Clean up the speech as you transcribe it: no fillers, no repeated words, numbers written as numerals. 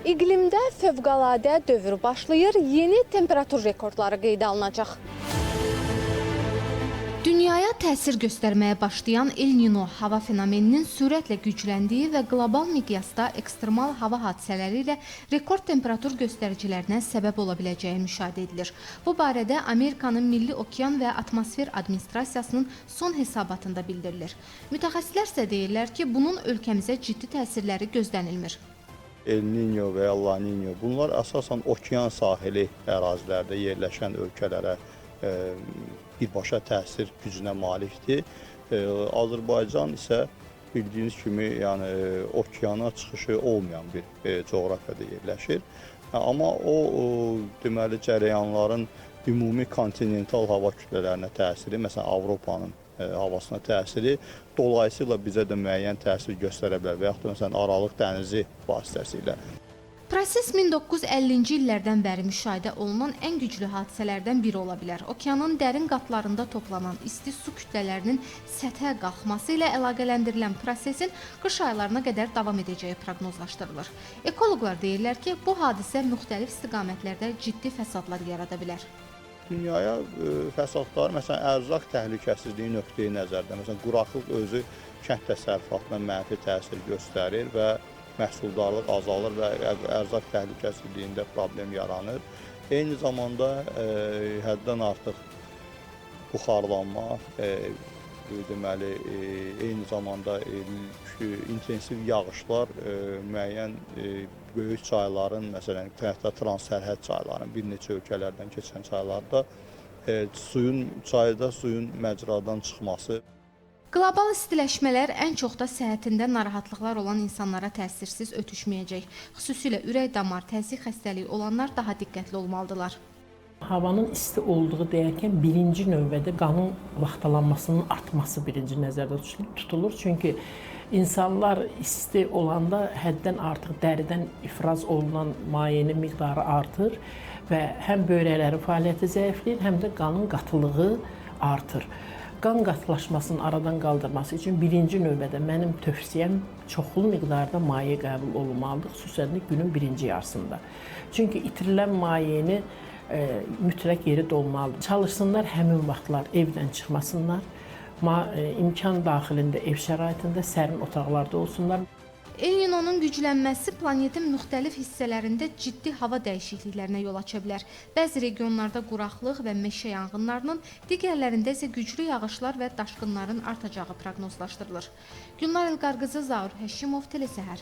İqlimdə fövqəladə dövr başlayır, yeni temperatur rekordları qeydə alınacaq. Dünyaya təsir göstərməyə başlayan El Nino hava fenomeninin sürətlə gücləndiyi və qlobal miqyasda ekstremal hava hadisələri ilə rekord temperatur göstəricilərinə səbəb ola biləcəyi müşahidə edilir. Bu barədə Amerikanın Milli Okean və Atmosfer Administrasiyasının son hesabatında bildirilir. Mütəxəssislər isə deyirlər ki, bunun ölkəmizə ciddi təsirləri gözlənilmir. El Niño və ya La Niño, bunlar əsasən okean sahili ərazilərdə yerləşən ölkələrə birbaşa təsir gücünə malikdir. Azərbaycan isə bildiyiniz kimi, yəni okeana çıxışı olmayan bir coğrafiyada yerləşir. Amma o deməli cərəyanların ümumi kontinental hava kütlələrinə təsiri, məsələn Avropanın havasına təsiri dolayısıyla bizə də müəyyən təsir göstərə bilər və yaxud da məsələn Aralıq dənizi vasitəsilə. Proses 1950-ci illərdən bəri müşahidə olunan ən güclü hadisələrdən biri ola bilər. Okeanın dərin qatlarında toplanan isti su kütlələrinin səthə qalxması ilə əlaqələndirilən prosesin qış aylarına qədər davam edəcəyi proqnozlaşdırılır. Ekoloqlar deyirlər ki, bu hadisə müxtəlif istiqamətlərdə ciddi fəsadlar yarada bilər. Dünyaya fəsadlar, məsələn, ərzaq təhlükəsizliyi nöqteyi nəzərdən, məsələn, quraqlıq özü kənd təsərrüfatına mənfi təsir göstərir və məhsuldarlıq azalır və ərzaq təhlükəsizliyində problem yaranır. Eyni zamanda həddən artıq buxarlanma, deməli, eyni zamanda intensiv yağışlar müəyyən böyük çayların, məsələn, hətta transsərhəd çayların, bir neçə ölkələrdən keçən çaylarda çayda suyun məcradan çıxması. Qlobal istiləşmələr ən çox da səhhətində narahatlıqlar olan insanlara təsirsiz ötüşməyəcək. Xüsusilə ürək-damar, təzyiq xəstəliyi olanlar daha diqqətli olmalıdırlar. Havanın isti olduğu deyərkən birinci növbədə qanın laxtalanmasının artması birinci nəzərdə tutulur. Çünki insanlar isti olanda həddən artıq dəridən ifraz olunan mayenin miqdarı artır və həm böyrəklərin fəaliyyəti zəifləyir, həm də qanın qatılığı artır. Qan qatılaşmasının aradan qaldırması üçün birinci növbədə mənim tövsiyəm çoxlu miqdarda maye qəbul olunmalıdır, xüsusən də günün birinci yarısında. Çünki itirilən mayeni mütləq yeri dolmalıdır. Çalışsınlar həmin vaxtlar evdən çıxmasınlar, imkan daxilində ev şəraitində sərin otaqlarda olsunlar. El Nino'nun güclənməsi planetin müxtəlif hissələrində ciddi hava dəyişikliklərinə yol aça bilər. Bəzi regionlarda quraqlıq və meşə yanğınlarının, digərlərində isə güclü yağışlar və daşqınların artacağı proqnozlaşdırılır. Gülnar İlqar qızı, Zaur Həşimov, Telesəhər.